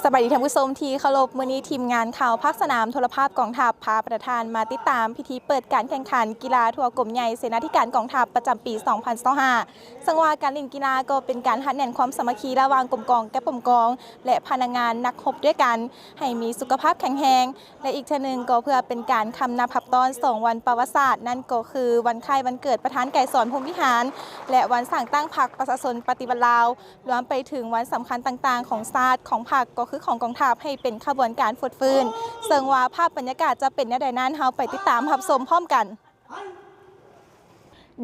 ສະບາຍດີທ່ານຜູ້ຊົມທີ່ເຄົາລົບ, ມື້ນີ້ທີມງານຂ່າວພາກສະໜາມໂທລະພາບກອງທັບ ພາປະທານມາຕິດຕາມພິທີເປີດການແຂ່ງຂັນກິລາທົ່ວກົມໃຫຍ່ເສນາທິການກອງທັບປະຈຳປີສອງພັນຊາວຫ້າ ເຊິ່ງວ່າການຫຼິ້ນກິລາກໍເປັນການຮັດແໜ້ນຄວາມສາມັກຄີລະຫວ່າງກົມກອງແກັບປົມກອງ ແລະ ພະນັກງານນັກຮົບດ້ວຍກັນ ໃຫ້ມີສຸຂະພາບແຂງແຮງ ແລະ ອີກເທື່ອໜຶ່ງກໍເພື່ອເປັນການຄຳນັບຮັບຕ້ອນສອງວັນປະຫວັດສາດ, ນັ້ນກໍຄືວັນຄ້າຍວັນເກີດປະທານໄກສອນ ພົມວິຫານ ແລະ ວັນສ້າງຕັ້ງພັກປະຊາຊົນປະຕິວັດລາວ, ລວມໄປເຖິງວັນສຳຄັນຕ່າງໆຂອງຊາດ, ຂອງພັກ, ກໍຄືຂອງກອງທັບ ໃຫ້ເປັນຂະບວນການຟົດຟື້ນ. ເຊິ່ງວ່າພາບບັນຍາກາດຈະເປັນແນວໃດນັ້ນ, ເຮົາໄປຕິດຕາມຮັບຊົມພ້ອມກັນ.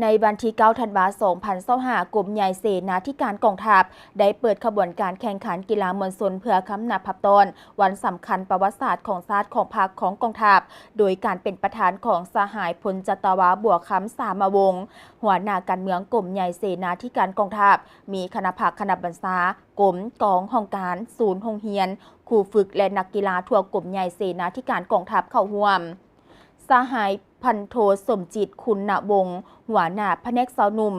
ໃນວັນທີເກົ້າ ທັນວາ ສອງພັນຊາວຫ້າ ກົມໃຫຍ່ເສນາທິການກອງທັບ ໄດ້ເປີດຂະບວນການແຂ່ງຂັນກິລາມວນຊົນ ເພື່ອຄຳນັບຮັບຕ້ອນວັນສຳຄັນປະຫວັດສາດຂອງຊາດ, ຂອງພັກ, ຂອງກອງທັບ, ໂດຍການເປັນປະທານຂອງສະຫາຍ ພົນຈັດຕະວາ ບົວຄຳ ສາມະວົງ ຫົວໜ້າການເມືອງກົມໃຫຍ່ເສນາທິການກອງທັບ, ມີຄະນະພັກ, ຄະນະບັນຊາ, ກົມ, ກອງ, ຫ້ອງການ, ສູນ, ໂຮງຮຽນ, ຄູຝຶກ ແລະ ນັກກິລາທົ່ວກົມໃຫຍ່ເສນາທິການກອງທັບເຂົ້າຮ່ວມ. ສະຫາຍ ພັນໂທ ສົມຈິດ ຄຸນນະວົງ ຫົວໜ້າພະແນກຊາວໜຸ່ມ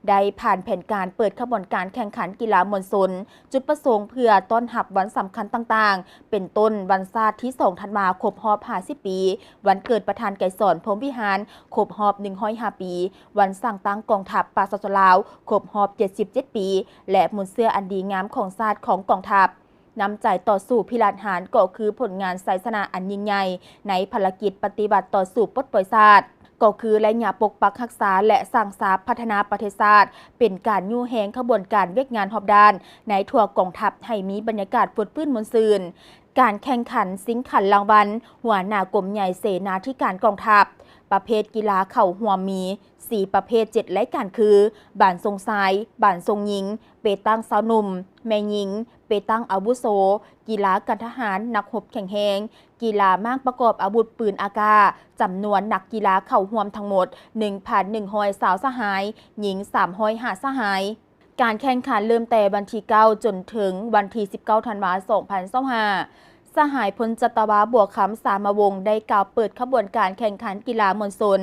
ໄດ້ຜ່ານແຜນການເປີດຂະບວນການແຂ່ງຂັນກິລາມວນຊົນ, ຈຸດປະສົງເພື່ອຕ້ອນຮັບວັນສຳຄັນຕ່າງໆ ເປັນຕົ້ນ ວັນຊາດທີສອງ ທັນວາ ຄົບຮອບຫ້າສິບປີ, ວັນເກີດປະທານໄກສອນ ພົມວິຫານ ຄົບຮອບໜຶ່ງຮ້ອຍຫ້າປີ, ວັນສ້າງຕັ້ງກອງທັບປະຊາຊົນລາວ ຄົບຮອບເຈັດສິບເຈັດປີ ແລະ ມູນເຊື້ອອັນດີງາມຂອງຊາດ, ຂອງກອງທັບ. ນ້ຳໃຈຕໍ່ສູ້ພິລາດຫານ ກໍຄືຜົນງານໄຊຊະນະອັນຍິ່ງໃຫຍ່ໃນພາລະກິດປະຕິວັດຕໍ່ສູ້ປົດປ່ອຍຊາດ, ກໍຄືໄລຍະປົກປັກຮັກສາ ແລະ ສ້າງສາພັດທະນາປະເທດຊາດ ເປັນການຍູ້ແຮງຂະບວນການວຽກງານຮອບດ້ານໃນທົ່ວກອງທັບໃຫ້ມີບັນຍາກາດຟົດຟື້ນມ່ວນຊື່ນ. ການແຂ່ງຂັນຊິງຂັນລາງວັນຫົວໜ້າກົມໃຫຍ່ເສນາທິການກອງທັບ ປະເພດກິລາເຂົ້າຮ່ວມມີສີ່ປະເພດ ເຈັດລາຍການຄື ບານຊົງຊາຍ, ບານຊົງຍິງ, ເປຕັງຊາວໜຸ່ມ, ແມ່ຍິງ, ເປຕັງອາວຸໂສ, ກິລາການທະຫານ, ນັກຮົບແຂງແຮງ, ກິລາມ້າງປະກອບອາວຸດປືນອາກາດ, ຈຳນວນນັກກິລາເຂົ້າຮ່ວມທັງໝົດໜຶ່ງພັນໜຶ່ງຮ້ອຍຊາວສະຫາຍ, ຍິງສາມຮ້ອຍຫ້າສະຫາຍ. ການແຂ່ງຂັນເລີ່ມແຕ່ວັນທີເກົ້າ ຈົນເຖິງວັນທີສິບເກົ້າ ທັນວາ ສອງພັນຊາວຫ້າ. ສະຫາຍ ພົນຈັດຕະວາ ບົວຄຳ ສາມະວົງ ໄດ້ກ່າວເປີດຂະບວນການແຂ່ງຂັນກິລາມວນຊົນ,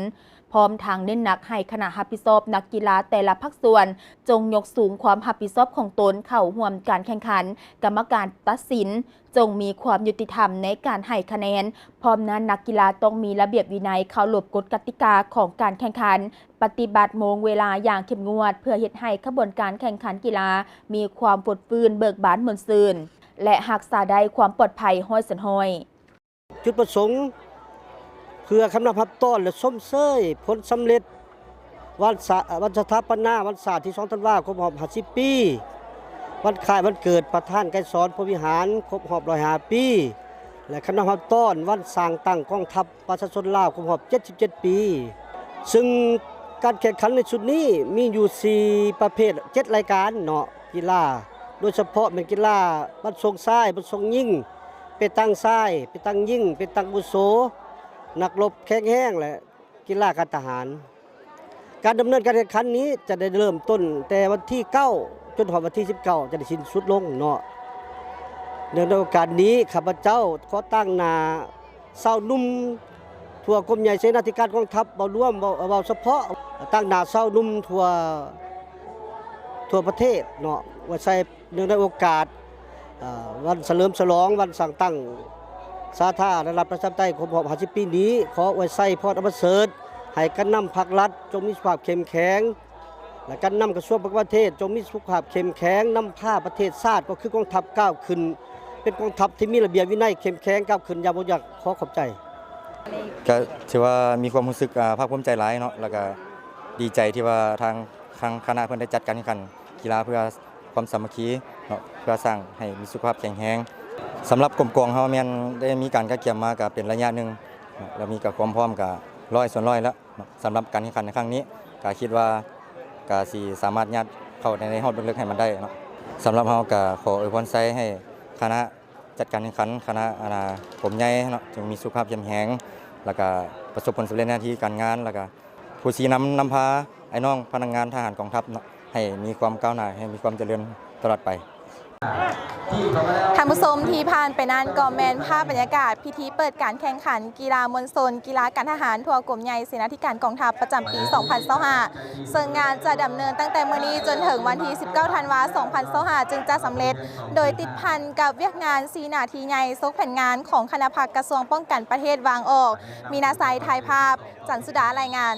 ພ້ອມທັງເນັ້ນໜັກໃຫ້ຄະນະຮັບຜິດຊອບນັກກິລາແຕ່ລະພາກສ່ວນ ຈົ່ງຍົກສູງຄວາມຮັບຜິດຊອບຂອງຕົນເຂົ້າຮ່ວມການແຂ່ງຂັນ, ກຳມະການຕັດສິນ ຈົ່ງມີຄວາມຍຸຕິທຳໃນການໃຫ້ຄະແນນ, ພ້ອມນັ້ນນັກກິລາຕ້ອງມີລະບຽບວິໄນ, ເຄົາລົບກົດກະຕິກາຂອງການແຂ່ງຂັນ, ປະຕິບັດໂມງເວລາຢ່າງເຂັ້ມງວດ ເພື່ອເຮັດໃຫ້ຂະບວນການແຂ່ງຂັນກິລາມີຄວາມຟົດຟື້ນ, ເບີກບານ, ມ່ວນຊື່ນ ແລະ ຮັກສາໄດ້ຄວາມປອດໄພຮ້ອຍສ່ວນຮ້ອຍ. ຈຸດປະສົງ ເພື່ອຄຳນັບຮັບຕ້ອນ ແລະ ຊົມເຊີຍຜົນສຳເລັດ ວັນສະ ວັນສະຖາປະນາວັນຊາດທີສອງ ທັນວາ ຄົບຮອບຫ້າສິບປີ, ວັນຄ້າຍວັນເກີດປະທານໄກສອນ ພົມວິຫານ ຄົບຮອບຮ້ອຍຫ້າປີ ແລະ ຄຳນັບຮັບຕ້ອນວັນສ້າງຕັ້ງກອງທັບປະຊາຊົນລາວ ຄົບຮອບເຈັດສິບເຈັດປີ. ຊຶ່ງການແຂ່ງຂັນໃນຊຸດນີ້ມີຢູ່ສີ່ປະເພດ ເຈັດລາຍການເນາະ ກິລາ, ໂດຍສະເພາະແມ່ນກິລາບານຊົງຊາຍ, ບານຊົງຍິງ, ເປຕັງຊາຍ, ເປຕັງຍິງ, ເປຕັງອາວຸໂສ, ນັກລົບແຂງແຮງ ແລະ ກິລາການທະຫານ. ການດຳເນີນການແຂ່ງຂັນນີ້ຈະໄດ້ເລີ່ມຕົ້ນແຕ່ວັນທີເກົ້າ ຈົນຮອດວັນທີສິບເກົ້າ ຈະໄດ້ສິ້ນສຸດລົງເນາະ. ເນື່ອງໃນໂອກາດນີ້ ຂ້າພະເຈົ້າຂໍຕາງໜ້າຊາວໜຸ່ມທົ່ວກົມໃຫຍ່ເສນາທິການກອງທັບ ເວົ້າລວມ, ເວົ້າ ເວົ້າສະເພາະ, ຕາງໜ້າຊາວໜຸ່ມທົ່ວ ທົ່ວປະເທດເນາະ ວ່າໃສ່ ເນື່ອງໃນໂອກາດ ເອີ ວັນສະເຫຼີມສະຫຼອງວັນສ້າງຕັ້ງສາທາລະນະລັດປະຊາທິປະໄຕຄົບຮອບຫ້າສິບປີນີ້, ຂໍອວຍໄຊພອນອັນປະເສີດໃຫ້ການນຳພັກລັດຈົ່ງມີສຸຂະພາບເຂັ້ມແຂງ ແລະ ການນຳກະຊວງປະກອບປະເທດຈົ່ງມີສຸຂະພາບເຂັ້ມແຂງ, ນຳພາປະເທດຊາດ ກໍຄືກອງທັບກ້າວຂຶ້ນເປັນກອງທັບທີ່ມີລະບຽບວິໄນເຂັ້ມແຂງ ກ້າວຂຶ້ນຢ່າງບໍ່ຫຍັກ. ຂໍຂອບໃຈ. ກະຖືວ່າມີຄວາມຮູ້ສຶກ ອາ ພາກພູມໃຈຫຼາຍເນາະ ແລ້ວກະດີໃຈທີ່ວ່າທາງ ທາງຄະນະເພິ່ນໄດ້ຈັດການແຂ່ງຂັນ ກິລາເພື່ອຄວາມສາມັກຄີເນາະ ເພື່ອສ້າງໃຫ້ມີສຸຂະພາບແຂງແຮງ. ສຳລັບກົມກອງເຮົາແມ່ນໄດ້ມີການກະກຽມມາກະເປັນໄລຍະໜຶ່ງເນາະ ແລ້ວມີກະຄວາມພ້ອມກະຮ້ອຍສ່ວນຮ້ອຍແລ້ວເນາະ. ສຳລັບການແຂ່ງຂັນໃນຄັ້ງນີ້ ກະຄິດວ່າກະຊິສາມາດຍາດເຂົ້າໃນຮອບເລິກໆໃຫ້ມັນໄດ້ເນາະ. ສຳລັບເຮົາກະຂໍອວຍພອນໄຊໃຫ້ຄະນະຈັດການແຂ່ງຂັນ, ຄະນະ ອັນນາ ກົມໃຫຍ່ເນາະ ຈົ່ງມີສຸຂະພາບເຂັ້ມແຮງ ແລ້ວກະປະສົບຜົນສຳເລັດໃນໜ້າທີ່ການງານ ແລ້ວກະ ຜູ້ຊີ້ນຳນຳພາອ້າຍນ້ອງພະນັກງານທະຫານກອງທັບເນາະ ໃຫ້ມີຄວາມກ້າວໜ້າ, ໃຫ້ມີຄວາມຈະເລີນຕະຫຼອດໄປ. ທ່ານຜູ້ຊົມ ທີ່ຜ່ານໄປນັ້ນກໍແມ່ນພາບບັນຍາກາດພິທີເປີດການແຂ່ງຂັນກິລາມວນຊົນ ກິລາການທະຫານທົ່ວກົມໃຫຍ່ເສນາທິການກອງທັບ ປະຈຳປີສອງພັນຊາວຫ້າ ເຊິ່ງງານຈະດຳເນີນຕັ້ງແຕ່ມື້ນີ້ຈົນເຖິງວັນທີສິບເກົ້າ ທັນວາ ສອງພັນຊາວຫ້າ ຈຶ່ງຈະສຳເລັດ ໂດຍຕິດພັນກັບວຽກງານສີ່ໜ້າທີ່ໃຫຍ່ ສົກແຜນງານຂອງຄະນະພັກກະຊວງປ້ອງກັນປະເທດວາງອອກ. ມີນາໄຊ ຖ່າຍພາບ, ຈັນສຸດາ ລາຍງານ.